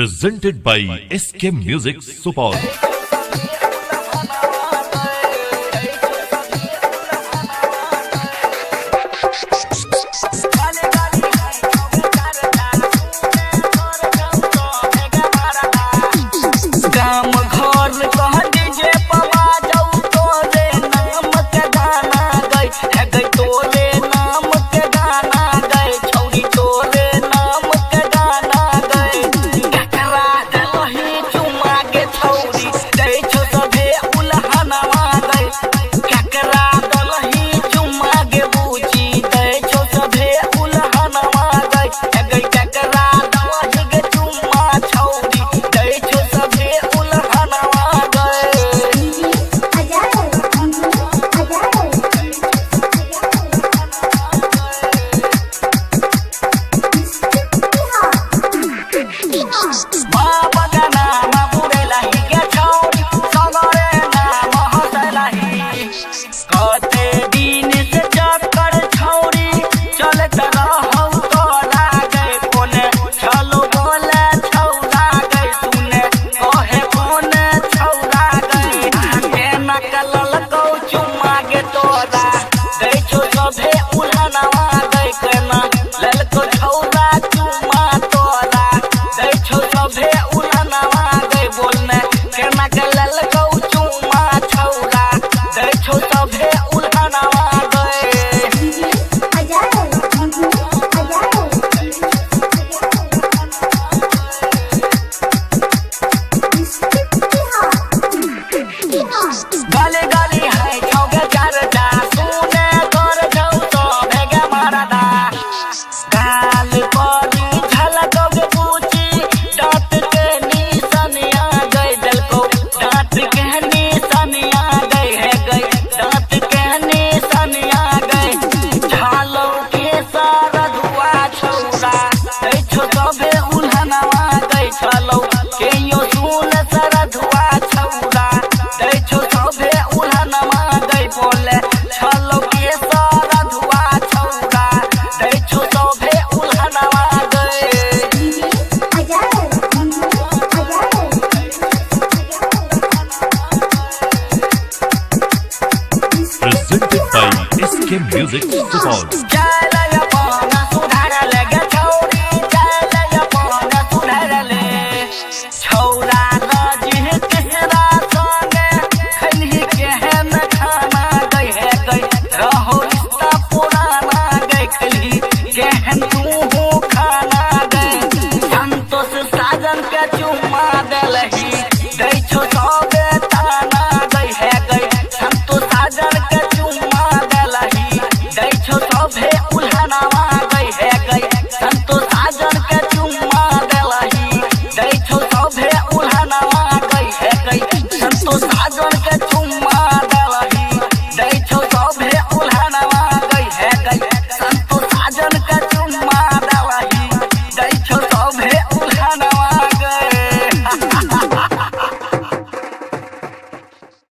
Presented by SK Music Supaul. गाम घर कह डीजे पवा जाऊ तोरे नाम के गाना गई है गई तोरे नाम के गाना गई छौरी तोरे नाम के गाना गई ककरा दलही चुमा के छौरी दै छौ सभे उलहनवा गई ककरा दलही चुमा के बूची दै छौ सभे उलहनवा गई है गई ककरा दलही के चुमा छौरी दै छौ सभे उलहनवा गई। DJ Ajay, DJ Ajay. बाबा नाम बुढ़ेलही गे छौरी सगरे नाम हँसलही कते दिन से चक्कर छौरी चलत रहौ तोरा गए कोने चलो बोले छौरा गए सुने कहे कोने छौरा गए केना कललकौ चुम्मा गे तोरा दै छौ सभे उलहनवा गए केना ललको छौरा चुम्मा तोरा दै छौ सभे उलहनवा गए बोलने केना के ललकौ चुम्मा छौरा दै छौ सभे उलहनवा गए। DJ Ajay, DJ Ajay. गली गली है छौगे चर्चा सुने कर छौ तो भेगे मरदा गाल पर झलक गे पूछी दांत के निशानिया गई दिल को दांत के निशानिया गई है गई दांत के निशानिया गई झालो के सारा धुआ छौरा दै छौ सभे उलहनवा गई छलो के यो सुन सारा धुआ छौरा दै छौ सभे उलहनवा गई बोले छलो के सारा धुआ छौरा दै छौ सभे उलहनवा गई। DJ Ajay, DJ Ajay. Presented by SK Music Supaul. चल अपन सुधारल गे छौरी चल अपन सुधारल छौरा रजिह कृष्णा संगे खैलही केहन खाना गई है गई रहो रिश्ता पुराना गई खैलही केहन तू खाना गई संतोष साजन के चुमा